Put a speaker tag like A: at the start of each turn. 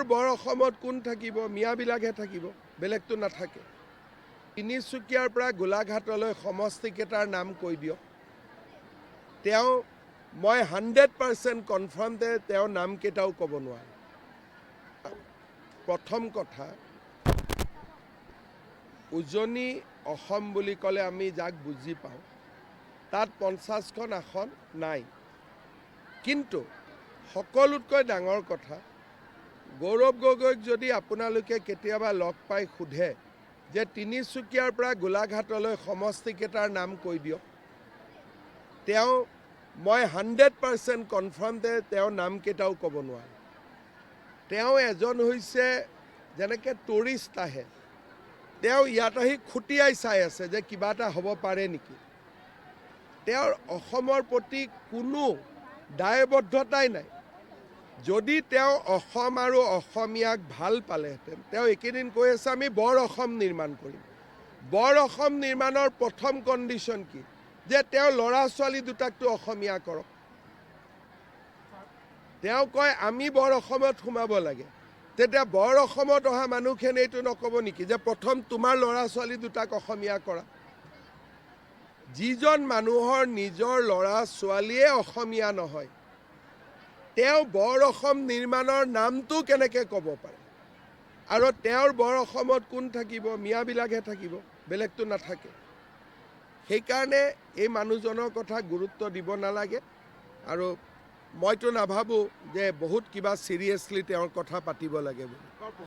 A: তেওঁৰ বৰ অসমত কোন থাকিব? মিয়াবিলাকহে থাকিব, বেলেগতো নাথাকে। তিনিচুকীয়াৰ পৰা গোলাঘাটলৈ সমষ্টিকেইটাৰ নাম কৈ দিয়ক। তেওঁ, মই 100% কনফাৰ্ম যে তেওঁৰ নামকেইটাও ক'ব নোৱাৰে। প্ৰথম কথা, উজনি অসম বুলি ক'লে আমি যাক বুজি পাওঁ, তাত 50খন আসন নাই। কিন্তু সকলোতকৈ ডাঙৰ কথা, গৌৰৱ গগৈক যদি আপোনালোকে কেতিয়াবা লগ পাই সোধে যে তিনিচুকীয়াৰ পৰা গোলাঘাটলৈ সমষ্টিকেইটাৰ নাম কৈ দিয়ক, তেওঁ, মই 100% কনফাৰ্ম যে তেওঁৰ নামকেইটাও ক'ব নোৱাৰে। তেওঁ এজন হৈছে, যেনেকৈ টুৰিষ্ট আহে, তেওঁ ইয়াত আহি খুটিয়াই চাই আছে যে কিবা এটা হ'ব পাৰে নেকি। তেওঁৰ অসমৰ প্ৰতি কোনো দায়বদ্ধতাই নাই। যদি তেওঁ অসম আৰু অসমীয়াক ভাল পালেহেঁতেন, তেওঁ এইকেইদিন কৈ আছে, আমি বৰ অসম নিৰ্মাণ কৰিম। বৰ অসম নিৰ্মাণৰ প্ৰথম কণ্ডিশ্যন কি? যে তেওঁ ল'ৰা ছোৱালী দুটাকতো অসমীয়া কৰক। তেওঁ কয়, আমি বৰ অসমত সোমাব লাগে। তেতিয়া বৰ অসমত অহা মানুহখিনিয়ে এইটো নক'ব নেকি যে প্ৰথম তোমাৰ ল'ৰা ছোৱালী দুটাক অসমীয়া কৰা? যিজন মানুহৰ নিজৰ ল'ৰা ছোৱালীয়ে অসমীয়া নহয়, তেওঁ বৰ অসম নিৰ্মাণৰ নামটো কেনেকৈ ক'ব পাৰে? আৰু তেওঁৰ বৰ অসমত কোন থাকিব? মিয়াবিলাকহে থাকিব, বেলেগতো নাথাকে। সেইকাৰণে এই মানুহজনৰ কথা গুৰুত্ব দিব নালাগে আৰু মইতো নাভাবোঁ যে বহুত কিবা চিৰিয়াছলি তেওঁৰ কথা পাতিব লাগে বুলি।